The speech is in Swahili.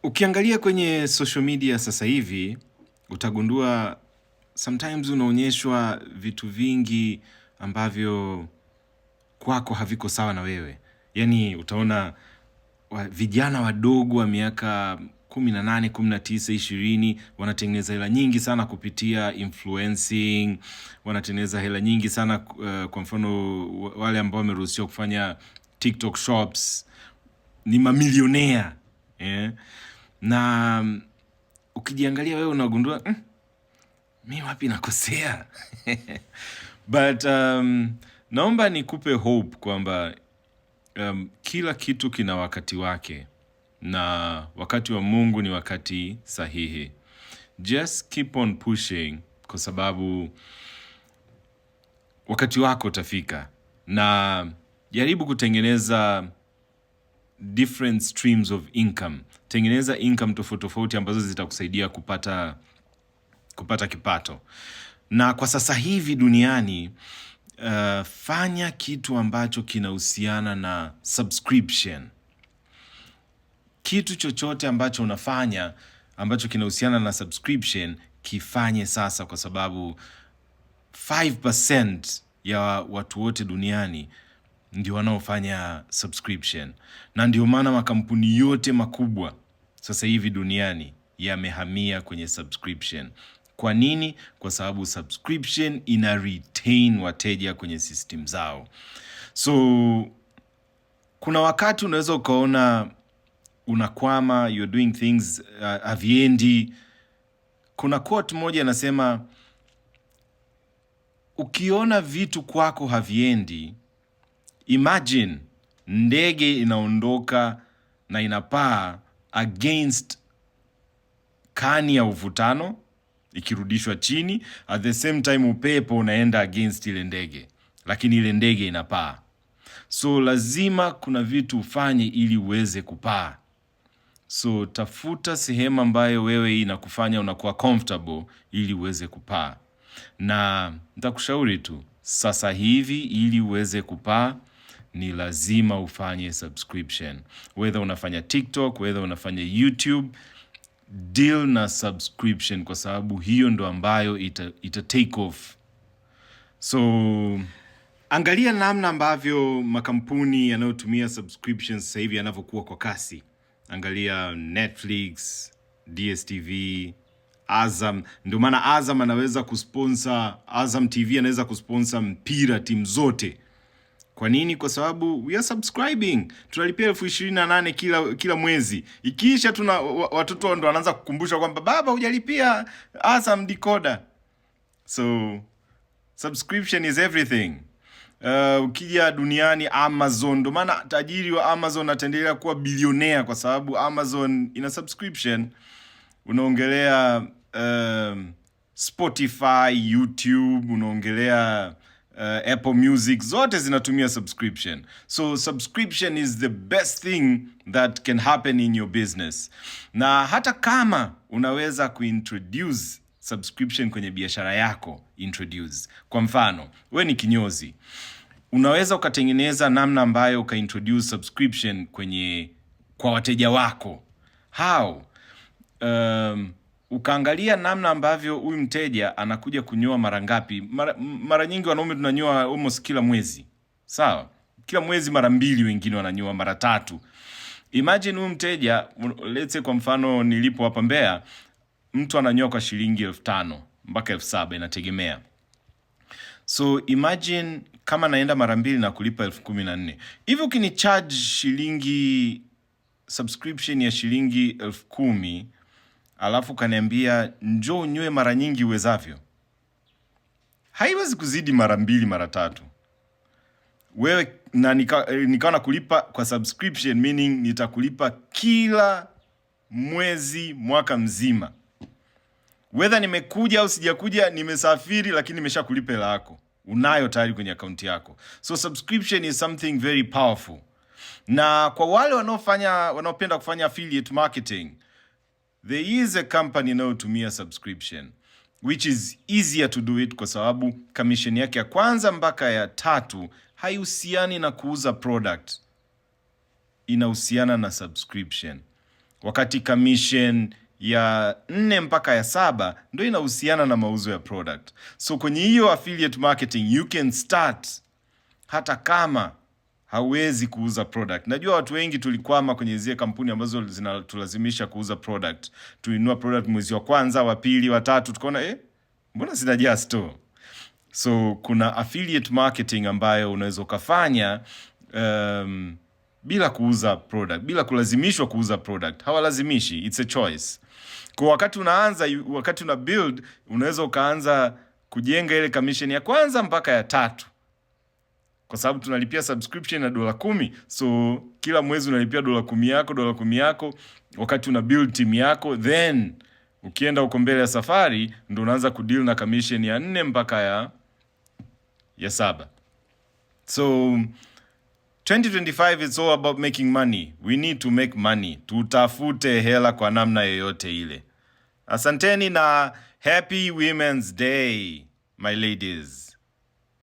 Ukiangalia kwenye social media sasa hivi utagundua sometimes unaonyeshwa vitu vingi ambavyo kwako haviko sawa na wewe. Yaani utaona vijana wadogo wa miaka 18, 19, 20 wanatengeneza hela nyingi sana kupitia influencing, wanatengeneza hela nyingi sana kwa mfano wale ambao wameruhusiwa kufanya TikTok shops ni mamilionea, eh? Na ukijiangalia wewe unagundua, mi wapi nakosea? But naomba nikupe hope kwamba kila kitu kina wakati wake na wakati wa Mungu ni wakati sahihi. Just keep on pushing kwa sababu wakati wako utafika, na jaribu kutengeneza different streams of income. Tengeneza income tofauti tofauti ambazo zitakusaidia kupata kipato. Na kwa sasa hivi duniani, fanya kitu ambacho kinahusiana na subscription. Kitu chochote ambacho unafanya ambacho kinahusiana na subscription kifanye sasa, kwa sababu 5% ya watu wote duniani ndio wanaofanya subscription, na ndio maana makampuni yote makubwa sasa hivi duniani yamehamia kwenye subscription. Kwa nini? Kwa sababu subscription ina retain wateja kwenye system zao. So kuna wakati unaweza ukaona unakwama, you're doing things haviendi. Kuna quote moja inasema, ukiona vitu kwako haviendi, imagine ndege inaondoka na inapaa against kani ya uvutano ikirudishwa chini, at the same time upepo unaenda against ile ndege, lakini ile ndege inapaa. So lazima kuna vitu ufanye ili uweze kupaa. So tafuta sehemu ambayo wewe inakufanya unakuwa comfortable ili uweze kupaa, na nitakushauri tu sasa hivi, ili uweze kupaa ni lazima ufanye subscription, whether unafanya TikTok, whether unafanya YouTube, deal na subscription kwa sababu hiyo ndo ambayo ita take off. So angalia namna ambavyo makampuni yanayotumia subscriptions sasa hivi yanavyokuwa kwa kasi. Angalia Netflix, DSTV, Azam. Ndio maana Azam anaweza kusponsor, Azam TV anaweza kusponsor mpira timu zote. Kwa nini? Kwa sababu we are subscribing, tunalipia 28,000 kila mwezi. Ikiisha tuna watoto ndo wanaanza kukumbusha kwamba baba, hujalipia Azam decoder. So subscription is everything. Ukija duniani Amazon, ndo maana tajiri wa Amazon ataendelea kuwa bilionea kwa sababu Amazon ina subscription. Unaongelea Spotify, YouTube, unaongelea Apple Music, zote zinatumia subscription. So subscription is the best thing that can happen in your business. Na hata kama unaweza kuintroduce subscription kwenye biashara yako, introduce. Kwa mfano, we ni kinyozi, unaweza ukatengeneza namna ambayo ukaintroduce subscription kwenye kwa wateja wako. How? Ukaangalia namna ambavyo huyu mteja anakuja kunyoa mara ngapi. Mara nyingi wanaume tunanyoa almost kila mwezi, sawa? Kila mwezi mara mbili, wengine wananyoa mara tatu. Imagine huyu mteja, let's say kwa mfano nilipo hapa Mbeya, mtu ananyoa kwa shilingi 5,000 mpaka 7,000 inategemea. So imagine kama naenda mara mbili na kulipa 14,000 hivi, ukinicharge shilingi subscription ya shilingi 10,000 alafu kaniambia njoo unyoe mara nyingi uwezavyo, haiwezi kuzidi mara mbili mara tatu wewe na nikawa nakulipa kwa subscription, meaning nitakulipa kila mwezi mwaka mzima, whether nimekuja au sijakuja, nimesafiri, lakini nimeshakulipa hela yako, unayo tayari kwenye akaunti yako. So subscription is something very powerful. Na kwa wale wanaopenda kufanya affiliate marketing, there is a company inayotumia subscription which is easier to do it kwa sababu commission yake ya kwanza mpaka ya tatu haihusiani na kuuza product, inahusiana na subscription. Wakati commission ya nne mpaka ya saba ndo inahusiana na mauzo ya product. So kwenye hiyo affiliate marketing you can start hata kama hauwezi kuuza product. Najua watu wengi tulikwama kwenye zile kampuni ambazo zinatulazimisha kuuza product. Tulinunua product mwezi wa kwanza, wa pili, wa tatu, tukaona mbona zinajaa store? So kuna affiliate marketing ambayo unaweza ukafanya bila kuuza product, bila kulazimishwa kuuza product. Hawalazimishi, it's a choice. Kwa wakati unaanza, wakati una build, unaweza ukaanza kujenga ile commission ya kwanza mpaka ya tatu, kwa sababu tunalipia subscription ya $10, so kila mwezi unalipia $10 yako, $10 yako, wakati una build team yako, then ukienda huko mbele ya safari ndo unaanza kudeal na commission ya nne mpaka ya saba. So 2025, it's all about making money. We need to make money. Tutafute hela kwa namna yoyote ile. Asanteni na happy Women's Day, my ladies.